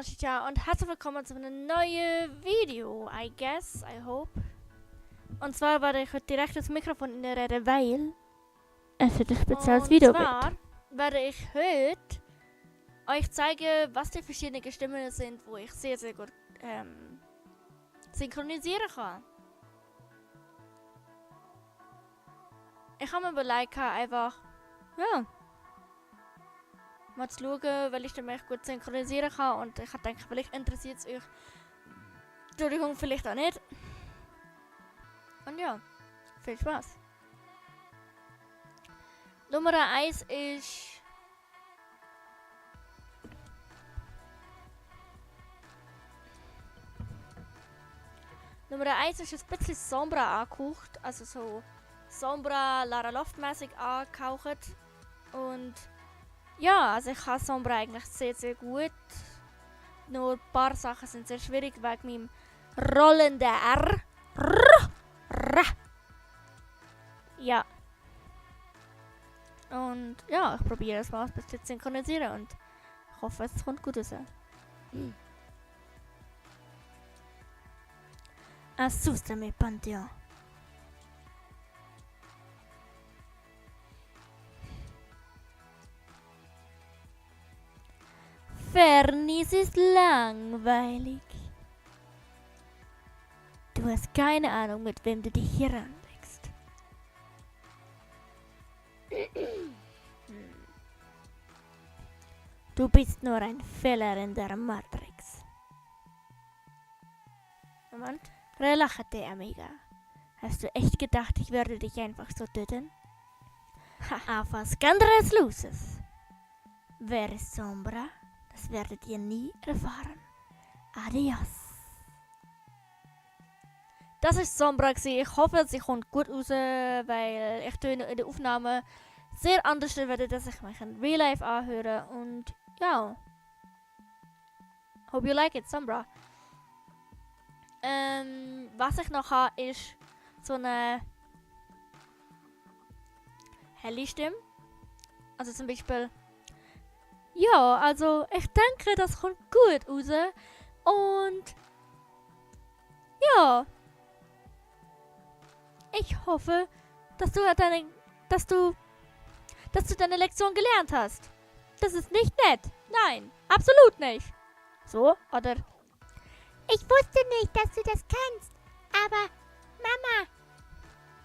Nashita und herzlich willkommen zu einem neuen Video, I guess, I hope. Und zwar werde ich heute direkt das Mikrofon reden, weil es wird ein spezielles Video gibt. Und zwar werde ich heute euch zeigen, was die verschiedenen Stimmen sind, wo ich sehr, sehr gut synchronisieren kann. Ich habe mir überlegt, einfach, ja, mal zu schauen, weil ich mich gut synchronisieren kann. Und ich habe gedacht, vielleicht interessiert es euch. Entschuldigung, vielleicht auch nicht. Und ja, viel Spaß. Nummer 1 ist... Nummer 1 ist ein bisschen Sombra angehaucht. Also so Sombra, Lara Loft-mäßig angehaucht. Und... ja, also ich kann Sombra eigentlich sehr, sehr gut. Nur ein paar Sachen sind sehr schwierig wegen meinem rollenden R. Ja. Und ja, ich probiere es mal ein bisschen zu synchronisieren und ich hoffe, es kommt gut raus. Asústame, Pantheon. Fernis ist langweilig. Du hast keine Ahnung, mit wem du dich hier anlegst. Du bist nur ein Fehler in der Matrix. Moment. Relájate, amiga. Hast du echt gedacht, ich werde dich einfach so töten? Auf was ganz Loses. Wer ist Sombra? Das werdet ihr nie erfahren. Adios. Das ist Sombra gewesen. Ich hoffe, sie kommt gut raus, weil ich in der Aufnahme sehr anders werde, dass ich mich in Real Life anhöre. Und ja. Hope you like it, Sombra. Was ich noch habe, ist so eine helle Stimme. Also zum Beispiel... ja, also ich denke, das kommt gut raus. Und ja, ich hoffe, dass du deine Lektion gelernt hast. Das ist nicht nett. Nein, absolut nicht. So, oder? Ich wusste nicht, dass du das kannst. Aber, Mama,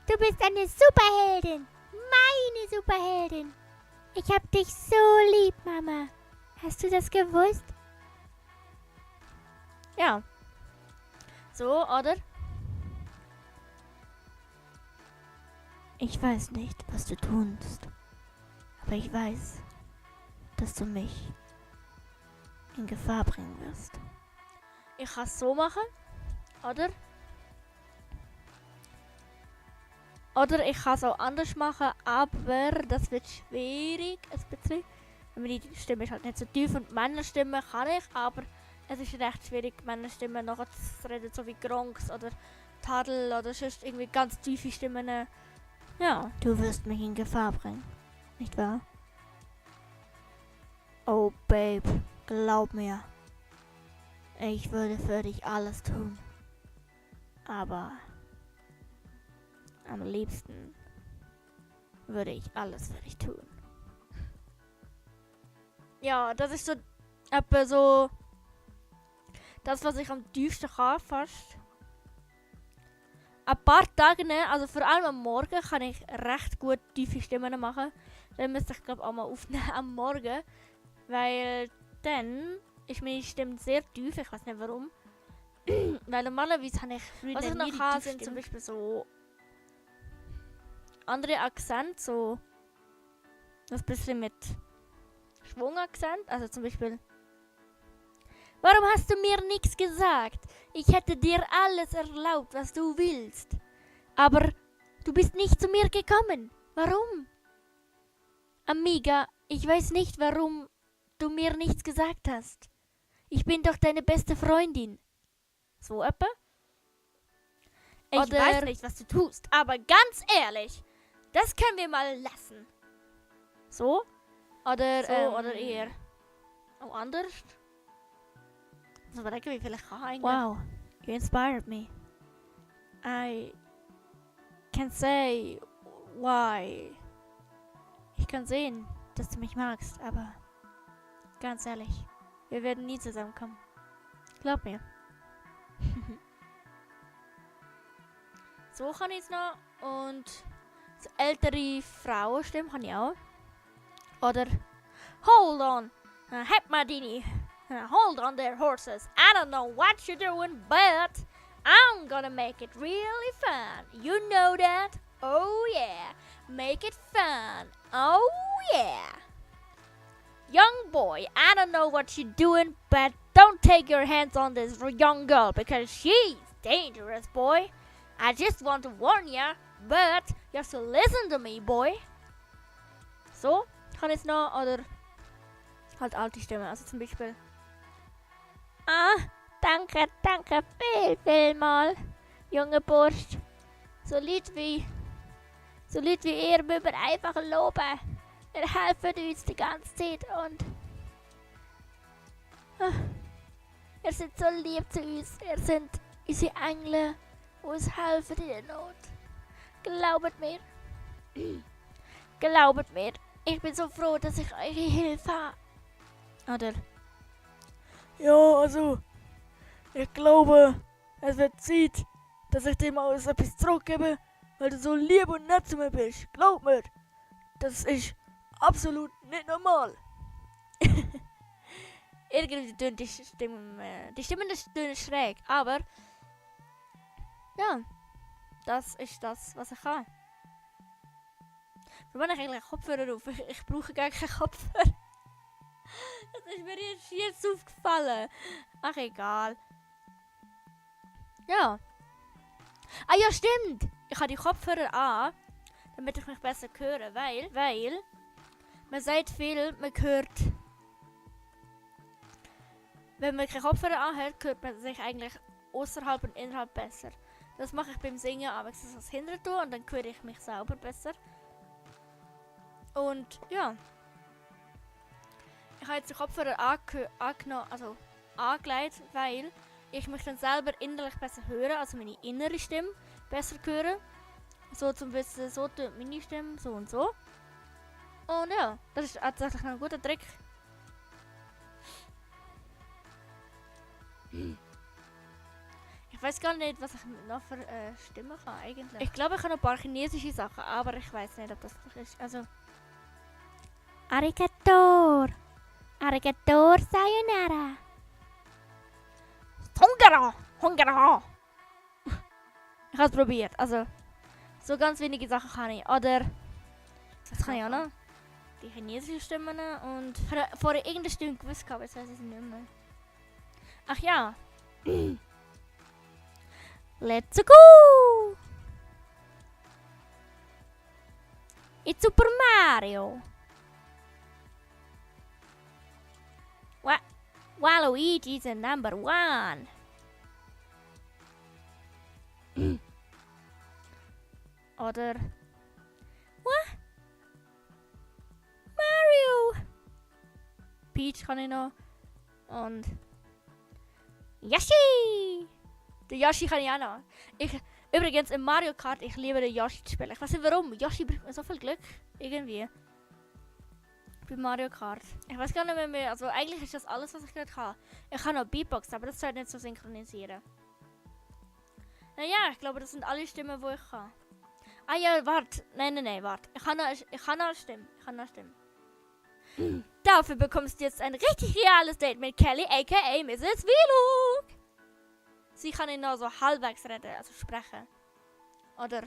du bist eine Superheldin. Meine Superheldin. Ich hab dich so lieb, Mama. Hast du das gewusst? Ja. So, oder? Ich weiß nicht, was du tust. Aber ich weiß, dass du mich in Gefahr bringen wirst. Ich kann es so machen, oder? Oder ich kann es auch anders machen, aber das wird schwierig, ein bisschen. Meine Stimme ist halt nicht so tief und Männerstimme kann ich, aber es ist recht schwierig, Männerstimme nachher zu reden, so wie Gronks oder Tadel oder sonst irgendwie ganz tiefe Stimmen. Ja, du wirst mich in Gefahr bringen, nicht wahr? Oh, Babe, glaub mir. Ich würde für dich alles tun. Aber am liebsten würde ich alles für dich tun. Ja, das ist so etwa so das, was ich am tiefsten kann, fast. Ein paar Tage, also vor allem am Morgen, kann ich recht gut tiefe Stimmen machen. Dann müsste ich glaube auch mal aufnehmen am Morgen. Weil dann ist meine Stimme sehr tief, ich weiß nicht warum. Weil normalerweise habe ich früher was ich noch habe, sind zum Beispiel so andere Akzente, so ein bisschen mit Schwungakzent, also zum Beispiel: warum hast du mir nichts gesagt? Ich hätte dir alles erlaubt, was du willst. Aber du bist nicht zu mir gekommen. Warum? Amiga, ich weiß nicht, warum du mir nichts gesagt hast. Ich bin doch deine beste Freundin. So etwa? Ich weiß nicht, was du tust, aber ganz ehrlich, das können wir mal lassen. So? Oder, oder eher. Oh, anders? muss man denken, wie viel ich kann eigentlich. Wow, you inspired me. I can say why. Ich kann sehen, dass du mich magst, aber ganz ehrlich, wir werden nie zusammenkommen. Glaub mir. So kann ich es noch. Und so ältere Frauenstimmen kann ich auch. Oder hold on, halt mal Dini. Hold on there, horses. I don't know what you're doing, but I'm gonna make it really fun. You know that? Oh yeah. Make it fun. Oh yeah. Young boy, I don't know what you're doing, but don't take your hands on this young girl because she's dangerous, boy. I just want to warn ya, but you have to listen to me, boy. So, kann ich es noch, oder halt alte Stimmen, also zum Beispiel. Ah, danke, vielmal, junge Bursch. So Lied wie ihr müssen wir einfach loben. Ihr helft uns die ganze Zeit und ihr seid so lieb zu uns. Ihr seid unsere Engel, die uns helfen in der Not. Glaubet mir. Glaubet mir. Ich bin so froh, dass ich eure Hilfe habe. Oder Ja, also, ich glaube, es wird Zeit, dass ich dir mal etwas zurückgebe, weil du so lieb und nett zu mir bist. Glaub mir, das ist absolut nicht normal. irgendwie tönt die Stimmen tönen schräg, aber ja, das ist das, was ich kann. Warum habe ich eigentlich Kopfhörer auf? Ich brauche gar keinen Kopfhörer. Das ist mir jetzt aufgefallen. Ach, egal. Ja. Ah ja, stimmt. Ich habe die Kopfhörer an, damit ich mich besser höre, weil man sagt viel, man hört. Wenn man keine Kopfhörer anhört, hört man sich eigentlich außerhalb und innerhalb besser. Das mache ich beim Singen, aber ich das hinter tue und dann höre ich mich selber besser. Und ja. Ich habe jetzt die Kopfhörer angelegt, weil ich mich dann selber innerlich besser höre, also meine innere Stimme besser höre. So zum Wissen, so tut meine Stimme, so und so. Und ja, das ist tatsächlich ein guter Trick. Ich weiß gar nicht, was ich noch für Stimmen kann eigentlich. Ich glaube, ich kann noch ein paar chinesische Sachen, aber ich weiß nicht, ob das ist. Also. Arigator. Arigator sayonara. Hongara. Ich habe es probiert. Also, so ganz wenige Sachen kann ich. Oder, das kann ich auch noch. Die chinesischen Stimmen und vorher irgendeine Stimme gewusst habe, jetzt weiß ich es nicht mehr. Ach ja. Let's go. It's Super Mario. Waluigi is the number one. Oder, Mario. Peach kann ich noch. Und Yoshi. den Yoshi kann ich auch noch. Übrigens, im Mario Kart, ich liebe den Yoshi zu spielen. Ich weiß nicht warum. Yoshi bringt mir so viel Glück. Irgendwie. Bei Mario Kart. Ich weiß gar nicht mehr. Also eigentlich ist das alles, was ich gerade kann. Ich kann noch Beatbox, aber das sollte nicht so synchronisieren. Naja, ich glaube, das sind alle Stimmen, die ich kann. Ah ja, warte. Nein, warte. Ich kann noch eine Stimme. Dafür bekommst du jetzt ein richtig reales Date mit Kelly, aka Mrs. Vlog. Sie kann ihn noch so halbwegs reden, also sprechen. Oder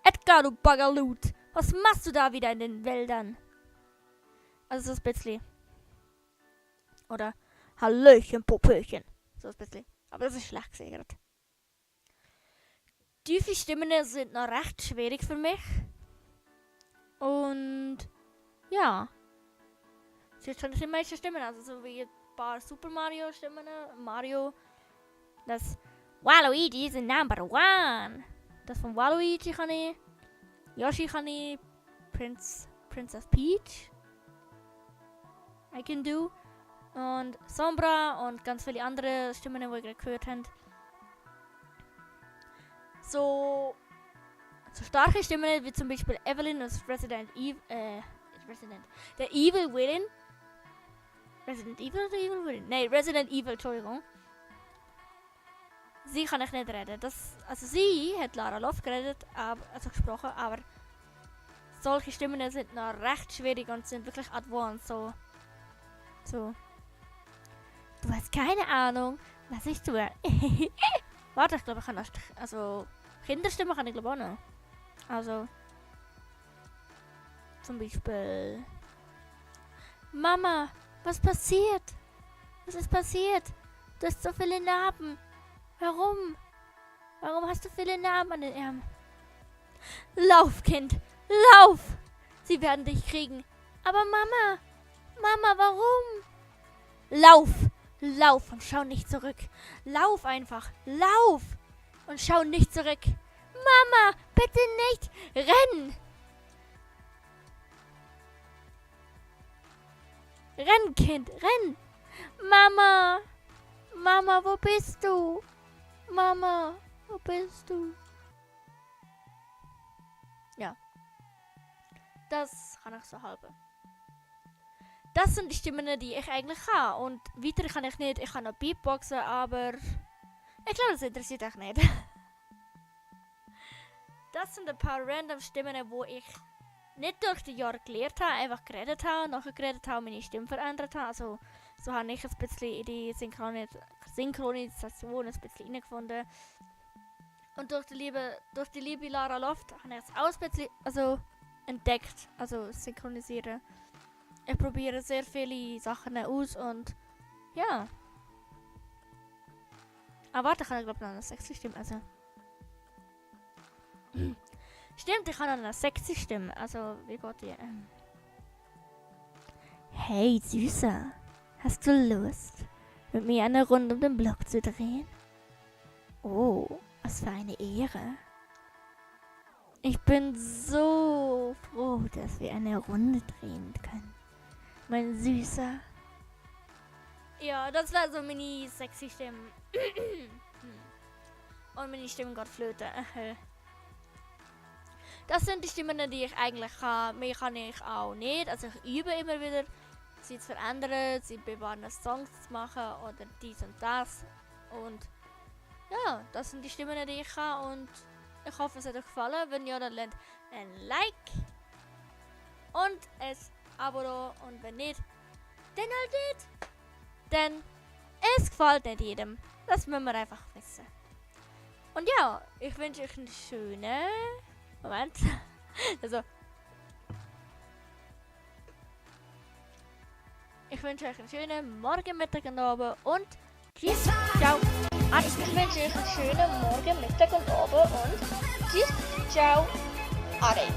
Edgar, du Bagalut, was machst du da wieder in den Wäldern? Also so ein bisschen. Oder Hallöchen, Popöchen. So ein bisschen. Aber das ist schlecht gesegnet. Tiefe Stimmen sind noch recht schwierig für mich. Und ja. Das sind schon die meisten Stimmen. Also so wie ein paar Super Mario Stimmen. Mario. Das Waluigi is the number one. Das von Waluigi kann ich. Yoshi kann ich. Princess Peach. I can do. und Sombra und ganz viele andere Stimmen, die ihr gerade gehört habt. So starke Stimmen wie zum Beispiel Evelyn aus Resident Evil, der Evil Villain. Resident Evil oder Evil Villain? Nein, Resident Evil, Entschuldigung. Sie kann ich nicht reden. Also sie hat Lara Loft geredet, gesprochen, aber solche Stimmen sind noch recht schwierig und sind wirklich advanced, so. Du hast keine Ahnung, was ich tue. Warte, ich glaube, ich kann das. Also, Kinderstimme kann ich glaube auch noch. Also, zum Beispiel. Mama, was passiert? Was ist passiert? Du hast so viele Narben. Warum? Warum hast du viele Narben an den Armen? Lauf, Kind, lauf! Sie werden dich kriegen. Aber Mama, warum? Lauf! Lauf und schau nicht zurück. Lauf einfach. Lauf! Und schau nicht zurück. Mama, bitte nicht. Renn! Renn, Kind, renn! Mama, wo bist du? Mama, wo bist du? Ja. Das kann ich so halten. Das sind die Stimmen, die ich eigentlich habe. Und weiter kann ich nicht. Ich kann noch Beatboxen, aber ich glaube, das interessiert euch nicht. Das sind ein paar random Stimmen, die ich nicht durch die Jahre gelernt habe, einfach geredet habe, nachher geredet habe und meine Stimme verändert habe. Also, so habe ich ein bisschen in die Synchronisation ein bisschen reingefunden. Und durch die liebe Lara Loft habe ich es auch ein bisschen entdeckt, also synchronisieren. Ich probiere sehr viele Sachen aus und ja. Aber warte, ich kann glaube ich noch eine sexy Stimme, also. Stimmt, ich kann noch eine sexy Stimme, also wie geht die? Hey Süßer, hast du Lust, mit mir eine Runde um den Block zu drehen? Oh, was für eine Ehre. Ich bin so froh, dass wir eine Runde drehen können. Mein Süßer. Ja, das war so meine sexy Stimme. Und meine Stimme geht flöten. Das sind die Stimmen, die ich eigentlich habe. Mehr kann ich auch nicht. Also ich übe immer wieder, sie zu verändern, sie bewahren Songs zu machen oder dies und das. Und ja, das sind die Stimmen, die ich habe. Und ich hoffe, es hat euch gefallen. Wenn ja, dann lasst ein Like und ein Abo da. Und wenn nicht, dann halt nicht. Denn es gefällt nicht jedem. Das müssen wir einfach wissen. Und ja, ich wünsche euch einen schönen Moment. Also. Ich wünsche euch einen schönen Morgen, Mittag und Abend und tschüss, ciao. Ich wünsche euch einen schönen Morgen, Mittag und Abend und tschüss, ciao, Ade.